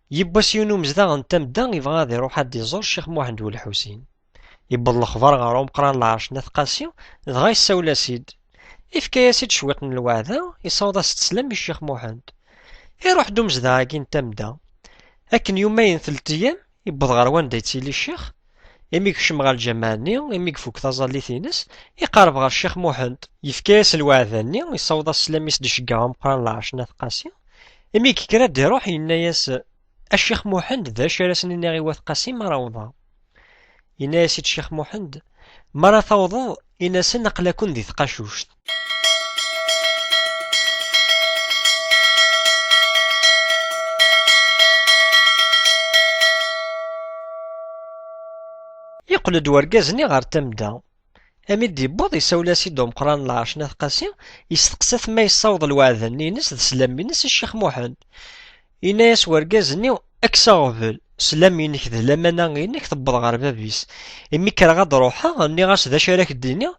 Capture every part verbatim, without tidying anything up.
Yiwwas yiwen umezdaɣ n tamda yebɣa ad iruḥ ad d-iẓur Ccix Muḥend U Lḥusin. Yewweḍ lexbar ɣer umeqqran n lɛerc n At Qasi, dɣa yessawel-as-id. Ifka-yas-id cwiṭ n lweɛda, yessaweḍ-as-d sslam i Ccix Muḥend. Iruḥ-d umezdaɣ-agi n tamda. Akken yumayen telt eyyam, yewweḍ ɣer wanda yettili ccix. Imi yekcem ɣer lǧameɛ-nni, imi ifuk taẓallit-ines, iqerreb ɣer Ccix Muḥend. Yefka-yas lweɛda-nni, yessaweḍ-as sslam-is d-iceggeɛ umeqqran n lɛerc n At Qasi. Imi yekker ad d-iruḥ, yenna-yas: "A Ccix Muḥend, d acu ara sen-iniɣ i Wat Qasi mi ara awḍeɣ?" Yenna-yas-id Ccix Muḥend: "Mi ara tawḍeḍ, in-asen aql-aken di tqacuct." Yeqqel-d wergaz-nni ɣer tamda. Ami d-yewweḍ, isawel-as-id umeqqran n lɛerc n At Qasi, yesteqsa-t ma yessaweḍ lweɛda-nni-ines d sslam-ines i Ccix Muḥend. Yenna-yas wergaz-nni: "Kkes aɣbel, sslam-inek d lamana-inek tewweḍ ɣer bab-is. Imi kkreɣ ad d-ruḥeɣ, nniɣ-as d acu ara k-d-iniɣ."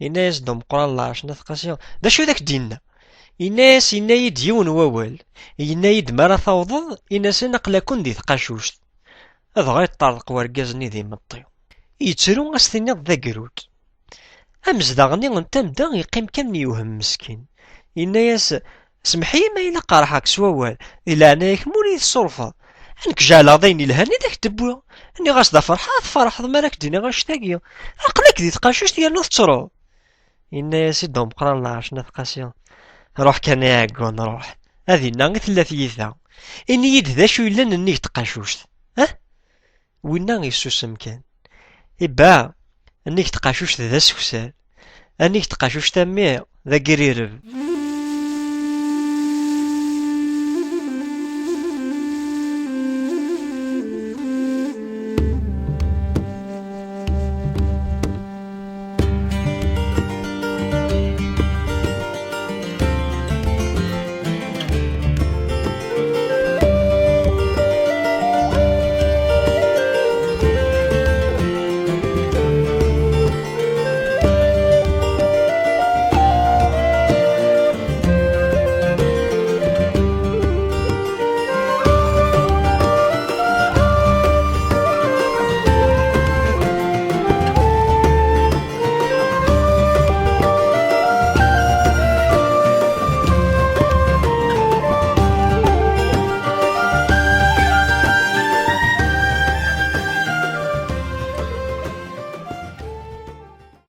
Yenna-yas-d umeqqran n lɛerc n At Qasi: "D acu i d ak-d-yenna?" Yenna-yas: "Yenna-yi-d yiwen wawal. Yenna-yi-d mi ara tawḍeḍ, in-asen aql-aken di tqacuct." Dɣa yeṭṭerḍeq wergaz-nni d imeṭṭi. Yettru, a s-tiniḍ d agrud. Amezdaɣ-nni n tamda yeqqim kan yewhem meskin. Yenna-yas: "Semmeḥ-iyi ma yella qerḥeɣ-k s wawal, di leɛnaya-k ma ur iyi-tessurfeḍ. Nekk jeɛleɣ d ayen ilhan i d ak-d-wwiɣ. Nniɣ-as d aferḥ ad tferḥeḍ mi ara k-d-iniɣ annect-agi. Aql-ak di tqacuct yerna tettruḍ." Yenna-yas-id umeqqran n lɛerc n At Qasi: "Ruḥ kan ay aɛeggun, ruḥ. A dinna i tella tyita. Ini-yi-d d acu yellan nnig tqacuct. Ah?" Winna yessusem kan. Ibɛa, nnig tqacuct d aseksar. Nnig tqacuct a mmi, d agrireb.